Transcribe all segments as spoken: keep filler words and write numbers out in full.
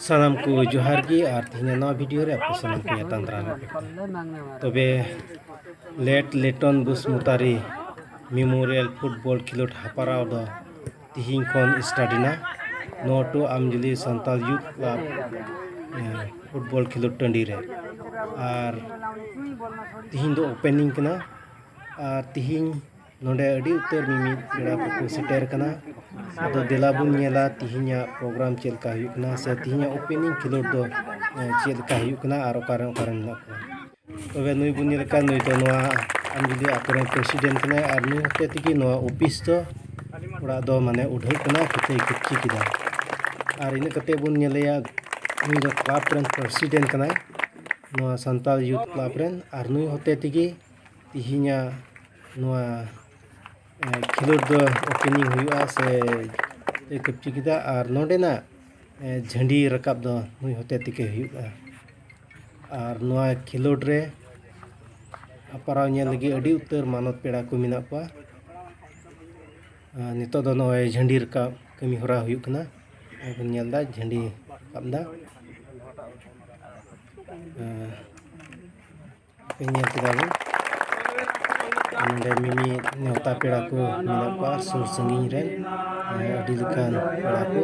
ᱥᱟᱱᱟᱢ ᱠᱚ ᱡᱚᱦᱟᱨ ᱜᱮ ᱟᱨ ᱛᱮᱦᱮᱧᱟᱜ ᱱᱚᱣᱟ ᱵᱷᱤᱰᱤᱭᱳ ᱨᱮ ᱟᱯᱮ ᱥᱟᱱᱟᱢ ᱠᱚᱧ ᱟᱛᱟᱝ ᱫᱟᱨᱟᱢᱮᱫ ᱯᱮ ᱠᱟᱱᱟ᱾ ᱛᱚᱵᱮ ᱞᱮᱴ ᱞᱮᱴᱚᱱ ᱵᱩᱥᱢᱩᱛᱟᱨᱤ ᱢᱮᱢᱳᱨᱤᱭᱟᱞ ᱯᱷᱩᱴᱵᱚᱞ ᱠᱷᱮᱞᱳᱰ ᱦᱮᱯᱨᱟᱣ ᱫᱚ ᱛᱤᱦᱤᱧ ᱠᱷᱚᱱ ᱥᱴᱟᱨᱴ ᱮᱱᱟ᱾ ᱱᱚᱣᱟ ᱴᱩ ᱟᱢᱡᱩᱞᱤ ᱥᱟᱱᱛᱟᱲ ᱭᱩᱛᱷ ᱠᱞᱟᱵᱽ, ᱮ, ᱯᱷᱩᱴᱵᱚᱞ ᱠᱷᱮᱞᱳᱰ ᱴᱟᱺᱰᱤ ᱨᱮ᱾ ᱟᱨ ᱛᱤᱦᱤᱧ ᱫᱚ ᱳᱯᱮᱱᱤᱝ ᱠᱟᱱᱟ᱾ ᱟᱨ ᱛᱤᱦᱤᱧ ᱱᱚᱰᱮ ᱟᱹᱰᱤ ᱩᱛᱟᱹᱨ ᱢᱤᱢᱤᱫ ᱯᱮᱲᱟ ᱠᱚᱠᱚ ᱥᱮᱴᱮᱨ ᱠᱟᱱᱟ᱾ ᱟᱫᱚ ᱫᱮᱞᱟ ᱵᱚᱱ ᱧᱮᱞᱟ ᱛᱤᱦᱤᱧᱟᱜ ᱯᱨᱳᱜᱨᱟᱢ ᱪᱮᱫ ᱞᱮᱠᱟ ᱦᱩᱭᱩᱜ ᱠᱟᱱᱟ, ᱥᱮ ᱛᱤᱦᱤᱧᱟᱜ ᱳᱯᱮᱱᱤᱝ ᱠᱷᱮᱞᱳᱰ ᱫᱚ, ᱮ, ᱪᱮᱫ ᱞᱮᱠᱟ ᱦᱩᱭᱩᱜ ᱠᱟᱱᱟ ᱟᱨ ᱚᱠᱟᱨᱮ ᱚᱠᱟᱨᱮ ᱢᱮᱱᱟᱜ ᱠᱚᱣᱟ᱾ ᱛᱚᱵᱮ ᱱᱩᱭ ᱵᱚᱱ ᱧᱮᱞ ᱠᱟᱱ, ᱱᱩᱭ ᱫᱚ ᱱᱚᱣᱟ ᱟᱢᱡᱩᱞᱤ ᱟᱛᱳ ᱨᱮᱱ ᱯᱨᱮᱥᱤᱰᱮᱱᱴ ᱠᱟᱱᱟᱭ ᱟᱨ ᱱᱩᱭ ᱦᱚᱛᱮ ᱛᱮᱜᱮ ᱱᱚᱣᱟ ᱚᱯᱷᱤᱥ ᱫᱚ, ᱚᱲᱟᱜ ᱫᱚ ᱢᱟᱱᱮ ᱩᱰᱷᱟᱹᱜ ᱠᱟᱱᱟ, ᱠᱤᱪᱟᱹᱭ ᱠᱤᱪᱤ ᱠᱮᱫᱟ᱾ ᱟᱨ ᱤᱱᱟᱹ ᱠᱟᱛᱮ ᱵᱚᱱ ᱧᱮᱞᱮᱭᱟ, ᱱᱩᱭ ᱫᱚ ᱠᱞᱟᱵᱽ ᱨᱮᱱ ᱯᱨᱮᱥᱤᱰᱮᱱᱴ ᱠᱟᱱᱟᱭ, ᱱᱚᱣᱟ ᱥᱟᱱᱛᱟᱲ ᱭᱩᱛᱷ ᱠᱞᱟᱵᱽ ᱨᱮᱱ, ᱟᱨ ᱱᱩᱭ ᱦᱚᱛᱮ ᱛᱮᱜᱮ ᱛᱤᱦᱤᱧᱟᱜ ᱱᱚᱣᱟ, ᱮ, ᱠᱷᱮᱞᱳᱰ ᱫᱚ ᱳᱯᱮᱱᱤᱝ ᱦᱩᱭᱩᱜᱼᱟ ᱥᱮ ᱠᱟᱹᱯᱪᱤ ᱠᱮᱫᱟ᱾ ᱟᱨ ᱱᱚᱰᱮᱱᱟᱜ, ᱮ, ᱡᱷᱟᱹᱱᱰᱤ ᱨᱟᱠᱟᱵ ᱫᱚ ᱱᱩᱭ ᱦᱚᱛᱮ ᱛᱮᱜᱮ ᱦᱩᱭᱩᱜᱼᱟ᱾ ᱟᱨ ᱱᱚᱣᱟ ᱠᱷᱮᱞᱳᱰ ᱨᱮ ᱦᱮᱯᱨᱟᱣ ᱧᱮᱞ ᱞᱟᱹᱜᱤᱫ ᱟᱹᱰᱤ ᱩᱛᱟᱹᱨ ᱢᱟᱱᱚᱛ ᱯᱮᱲᱟ ᱠᱚ ᱢᱮᱱᱟᱜ ᱠᱚᱣᱟ᱾ ᱟᱨ ᱱᱤᱛᱚᱜ ᱫᱚ ᱱᱚᱜᱼᱚᱭ ᱡᱷᱟᱹᱱᱰᱤ ᱨᱟᱠᱟᱵ ᱠᱟᱹᱢᱤ ᱦᱚᱨᱟ ᱦᱩᱭᱩᱜ ᱠᱟᱱᱟ᱾ ᱱᱚᱜᱼᱚᱭ ᱵᱚᱱ ᱧᱮᱞ ᱮᱫᱟ, ᱡᱷᱟᱹᱱᱰᱤ ᱨᱟᱠᱟᱵ ᱮᱫᱟ᱾ ᱟᱨ ᱯᱮ ᱧᱮᱞ ᱠᱮᱫᱟ ᱵᱚᱱ᱾ ᱱᱚᱰᱮ ᱢᱤᱢᱤ ᱱᱮᱣᱛᱟ ᱯᱮᱲᱟ ᱠᱚ ᱢᱮᱱᱟᱜ ᱠᱚᱣᱟ, ᱥᱩᱨ ᱥᱟᱺᱜᱤᱧ ᱨᱮᱱ, ᱟᱹᱰᱤ ᱞᱮᱠᱟᱱ ᱯᱮᱲᱟ ᱠᱚ᱾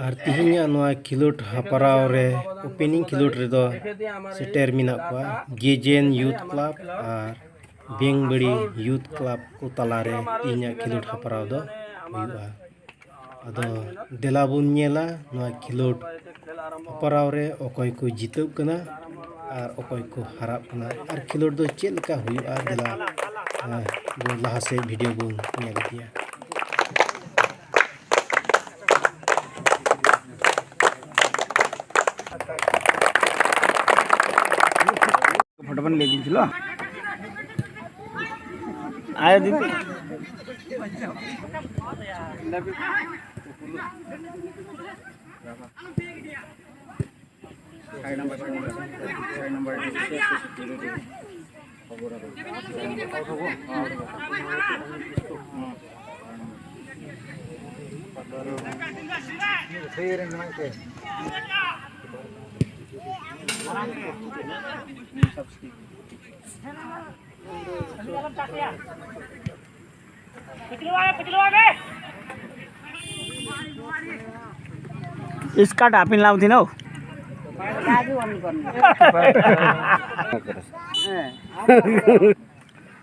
ᱟᱨ ᱛᱤᱦᱤᱧᱟᱜ ᱱᱚᱣᱟ ᱠᱷᱮᱞᱳᱰ ᱦᱮᱯᱨᱟᱣ ᱨᱮ, ᱳᱯᱮᱱᱤᱝ ᱠᱷᱮᱞᱳᱰ ᱨᱮᱫᱚ ᱥᱮᱴᱮᱨ ᱢᱮᱱᱟᱜ ᱠᱚᱣᱟ ᱜᱮᱡᱮᱱ ᱭᱩᱛᱷ ᱠᱞᱟᱵᱽ ᱟᱨ ᱵᱮᱝᱵᱟᱹᱲᱤ ᱭᱩᱛᱷ ᱠᱞᱟᱵᱽ ᱠᱚ ᱛᱟᱞᱟᱨᱮ ᱛᱤᱦᱤᱧᱟᱜ ᱠᱷᱮᱞᱳᱰ ᱦᱮᱯᱨᱟᱣ ᱫᱚ ᱦᱩᱭᱩᱜᱼᱟ᱾ ᱟᱫᱚ ᱫᱮᱞᱟ ᱵᱚᱱ ᱧᱮᱞᱟ ᱱᱚᱣᱟ ᱠᱷᱮᱞᱳᱰ ᱦᱮᱯᱨᱟᱣ ᱨᱮ ᱚᱠᱚᱭ ᱠᱚ ᱡᱤᱛᱟᱹᱜ ᱠᱟᱱᱟ ᱟᱨ ᱚᱠᱚᱭ ᱠᱚ ᱦᱟᱨᱟᱜ ᱠᱟᱱᱟ, ᱟᱨ ᱠᱷᱮᱞᱳᱰ ᱫᱚ ᱪᱮᱫ ᱞᱮᱠᱟ ᱦᱩᱭᱩᱜᱼᱟ᱾ ᱫᱮᱞᱟ, ᱟᱸ, ᱵᱚᱱ ᱞᱟᱦᱟ ᱥᱮᱫ ᱵᱷᱤᱰᱤᱭᱳ ᱵᱚᱱ ᱧᱮᱞ ᱤᱫᱤᱭᱟ᱾ ᱯᱷᱳᱴᱳ ᱵᱚᱱ ᱞᱟᱹᱭ ᱫᱤᱱ ᱪᱚᱞᱚ᱾ ᱟᱭ ᱫᱤᱫᱤ᱾ इसका टापिन लाउथि नौ।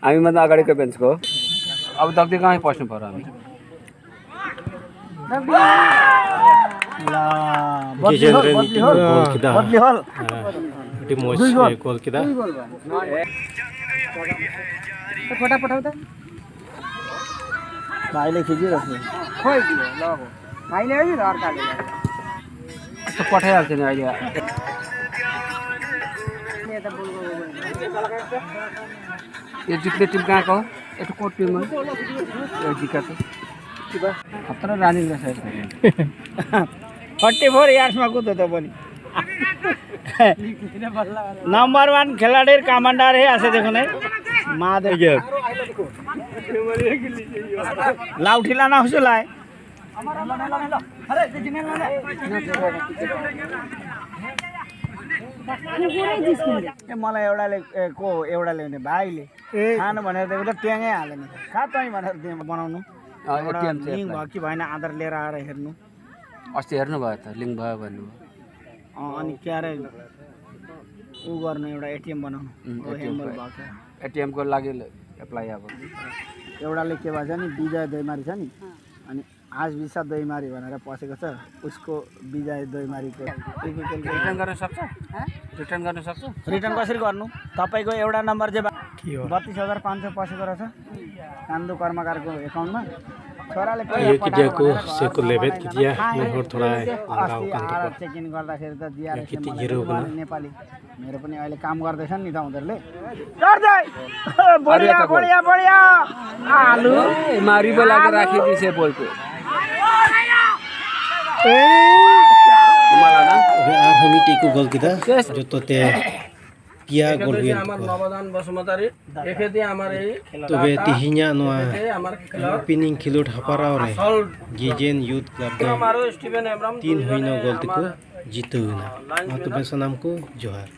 आमी मतलब अगाडि को बेन्च को। अब दग्दी कहाँ पास्नु पर्यो हामी? ला, बदली हल, बदली हल। गोल किदा। बदली हल। हाँ, अति मोज दुई गोल। गोल किदा। दुई गोल बा। ए, फटाफट आऊ त। भाइले खिचिरहेको छ। खोइ दियो, ल अब। भाइले हो नि त अर्काले। त पठाइहाल्छ नि अहिले। यो जित्ने टिम कहाँको हो? यता को टिम हो? यो जिकाको। खतरा रानी रहेछ। फोर्टी फोर इयर्समा कुद्यो त पनि। नम्बर वान खेलाडीर कमान्डर हे, असे देखो नै। मादे। लाउठी लाना हुसु लाए। ए, मलाई एउटाले, ए, को एउटाले भने भाइले ए। खानु भनेर दिएको त ट्याङै हालेन। खा तैँ भनेर दिएँ बनाउनु। अँ, एउटा एटिएम चाहिँ लिङ्क एप्लाई। भयो कि भएन, आधार लिएर आएर हेर्नु। अस्ति हेर्नुभयो त, लिङ्क भयो भन्नुभयो। अँ, अनि के अरे ऊ गर्नु, एउटा एटिएम बनाउनु। उम्, हो, एटिएम ह्याम्बल को, भएको छ। एटिएम को लागि ल-, एप्लाई अब। एउटाले के भन्छ नि, विजय दैमारी छ नि, अनि आज विसा दैमारी भनेर पसेको छ, उसको विजय दैमारीको। रिटर्न गर्न सक्छ? रिटर्न गर्न सक्छ? रिटर्न कसरी गर्नु? तपाईँको एउटा नम्बर जे बा-, के हो? बत्तिस हजार पाँच सय पसेको रहेछ कान्दु कर्मकारको एकाउन्टमा। छोराले पैसा यो कि पठाएको दिएको भनेर सेको घरमा लेबेत कि दिया, खाए। मोहर थोडा अस्ति आउँदा आएर उकान्तिको। चेक इन गर्दाखेरि त दिया या रहेछ कि तिन मलाई जिरो पनि बना। नेपाली। मेरो पनि अहिले काम गर्दैछ नि त उनीहरूले। गर्दै। बढिया, अरे, त बोल। बढिया, बढिया। आलु। ए, मारी बोलाएको आलु। राखिदिन्छ बोलको। ए। मलाई ना? अबे यार, हम ही टीकू गोल किदा। यस। जो तो ते ᱯᱮᱭᱟ ᱜᱳᱞ ᱦᱩᱭᱮᱱ ᱛᱟᱠᱚᱣᱟ᱾ ᱛᱚᱵᱮ ᱛᱮᱦᱮᱧᱟᱜ ᱱᱚᱣᱟ ᱳᱯᱮᱱᱤᱝ ᱠᱷᱮᱞᱳᱰ ᱦᱮᱯᱨᱟᱣ ᱨᱮ ᱡᱤᱡᱮᱱ ᱭᱩᱛᱷ ᱠᱞᱟᱵᱽ ᱫᱚ ᱛᱤᱱ ᱦᱩᱭᱱᱟ ᱜᱳᱞ ᱛᱮᱠᱚ ᱡᱤᱛᱟᱹᱣ ᱮᱱᱟ᱾ ᱢᱟ ᱛᱚᱵᱮ ᱥᱟᱱᱟᱢ ᱠᱚ ᱡᱚᱦᱟᱨ᱾